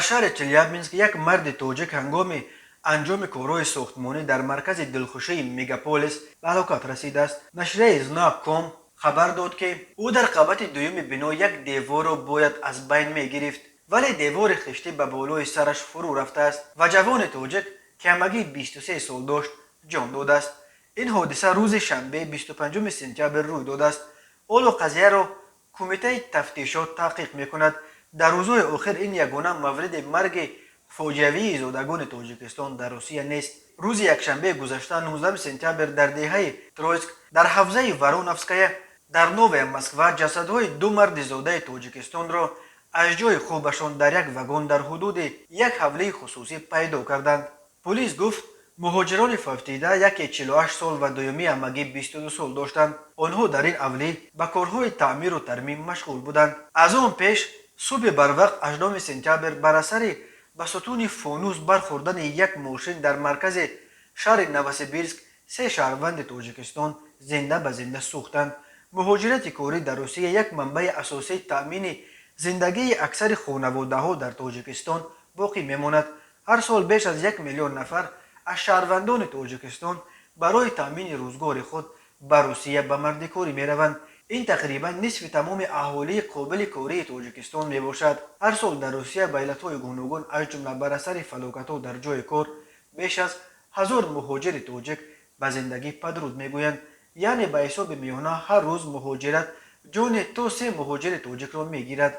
Дар шаҳри Челябинск як марди тоҷик ҳангоми анҷоми корҳои сохтмонӣ дар маркази дилхушии мегаполис ба ҳалокат расидааст. Нашрияи Знак ком хабар дод, ки ӯ дар қабати дуюми бино як деворро бояд аз байн мегирифт, вале девори хиштӣ ба болои сараш фурӯ рафтааст ва ҷавони тоҷик, ки ҳамагӣ 23 сол дошт, ҷон додааст. Ин ҳодиса рӯзи шанбе, 25 сентябр рӯй додааст. Ҳоло қазияро кумитаи тафтишот таҳқиқ мекунад. Дар рӯзҳои охир ин ягона мавриди марги фоҷиавии зодагони Тоҷикистон дар Русия нест. Рӯзи якшанбеи гузашта, 19 сентябр, дар деҳаи Троицк дар ҳавзаи Вороновская дар Новая Москва ҷасадҳои ду марди зодаи Тоҷикистонро аз ҷои хобашон дар як вагон дар ҳудуди як ҳавлии хусусӣ пайдо карданд. Полис гуфт, муҳоҷирони фавтида яке 48 сол ва дуюмӣ ҳамагӣ 22 сол доштанд. Онҳо дар ин авлӣ ба корҳои таъмиру тармим машғул буданд. Аз он пеш, субҳи барвақт 8 сентябр, бар асари ба сутуни фонус бархӯрдани як мошин дар маркази шаҳри Новосибирск се шаҳрванди Тоҷикистон зинда ба зинда сӯхтанд. Муҳоҷирати корӣ дар Русия як манбаи асосии таъмини зиндагии аксари хонаводаҳо дар Тоҷикистон боқӣ мемонад. Ҳар сол беш аз 1 миллион нафар аз шаҳрвандони Тоҷикистон барои таъмини рӯзгори худ ба Русия ба мардикорӣ мераванд. Ин тақрибан нисфи тамоми аҳолии қобили кории Тоҷикистон мебошад. Ҳар сол дар Русия ба иллатҳои гуногун, аз ҷумла бар асари фалокатҳо дар ҷои кор, беш аз 1000 муҳоҷири тоҷик ба зиндагӣ падруд мегӯянд. Яъне ба ҳисоби миёна ҳар рӯз муҳоҷират ҷони то се муҳоҷири тоҷикро мегирад.